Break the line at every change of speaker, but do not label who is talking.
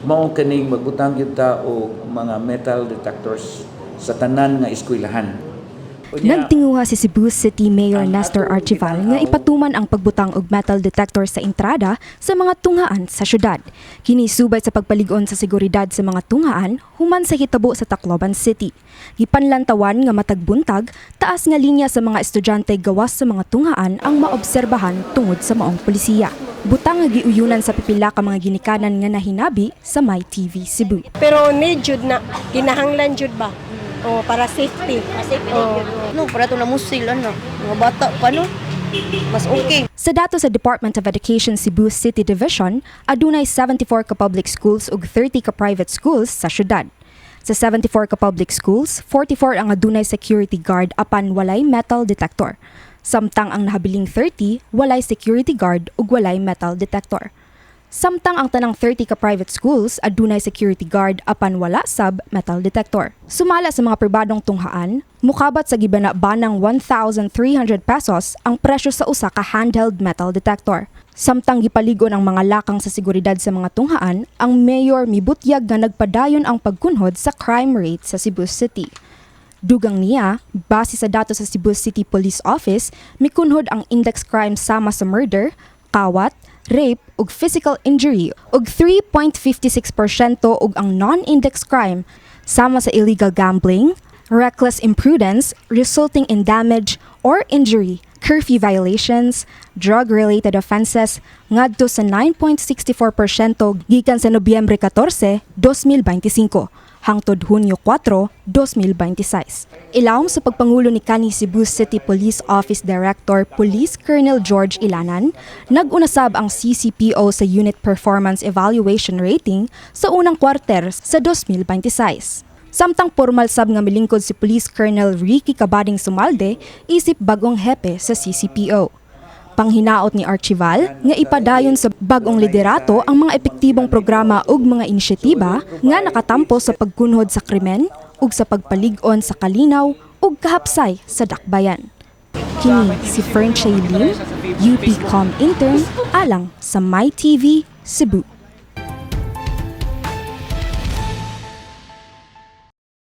Mao kaning magbutang gyud ta og mga metal detectors sa tanan nga eskwelahan. Unya,
Nagtinguha si Cebu City Mayor
ang
Nestor
atong
Archival nga
gitan-aw
ipatuman ang pagbutang og metal detector sa entrada sa mga tunghaan sa syudad. Kini subay sa pagpalig-on sa seguridad sa mga tunghaan human sa hitabo sa Tacloban City. Gipanlantawan nga matag buntag, taas nga linya sa mga estudyante gawas sa mga tunghaan ang maobserbahan tungod sa maong polisiya. Butang nga giuyunan sa pipila ka mga ginikanan nga nahinabi sa My TV Cebu.
Pero need jud na, kinahanglan jud ba? Oh, para safety. Oh.
No, para to na musil ano. Mga bata pa, no. Mas okay.
Sa dato sa Department of Education Cebu City Division, adunay 74 ka public schools ug 30 ka private schools sa syudad. Sa 74 ka public schools, 44 ang adunay security guard apan walay metal detector. Samtang ang nahabiling 30, walay security guard ug walay metal detector. Samtang ang tanang 30 ka private schools adunay security guard apan wala sab metal detector. Sumala sa mga pribadong tunghaan, mukabat sa gibana-banang 1,300 pesos ang presyo sa usa ka handheld metal detector. Samtang gipaligon ang mga lakang sa seguridad sa mga tunghaan, ang mayor mibutyag nga nagpadayon ang pagkunhod sa crime rate sa Cebu City. Dugang niya, base sa datos sa Cebu City Police Office, mikunhod ang index crime sama sa murder, kawat, rape ug physical injury og 3.56% ug ang non-index crime sama sa illegal gambling, reckless imprudence resulting in damage or injury, curfew violations, drug-related offenses ngadto sa 9.64% gikan sa Nobyembre 14, 2025 hangtod Hunyo 4, 2026. Ilawom sa pagpangulo ni kanhi Cebu City Police Office Director Police Colonel George Ilanan, nag-unasab ang CCPO sa Unit Performance Evaluation Rating sa unang kwarter sa 2026. Samtang formal sab nga milingkod si Police Colonel Ricky Cabading Sumalde isip bagong hepe sa CCPO. Panghinaot ni Archival nga ipadayon sa bagong liderato ang mga epektibong programa ug mga inisyatiba nga nakatampo sa pagkunhod sa krimen ug sa pagpalig-on sa kalinaw ug kahapsay sa dakbayan. Kini si Fern Lim, UPCom intern, alang sa MyTV Cebu.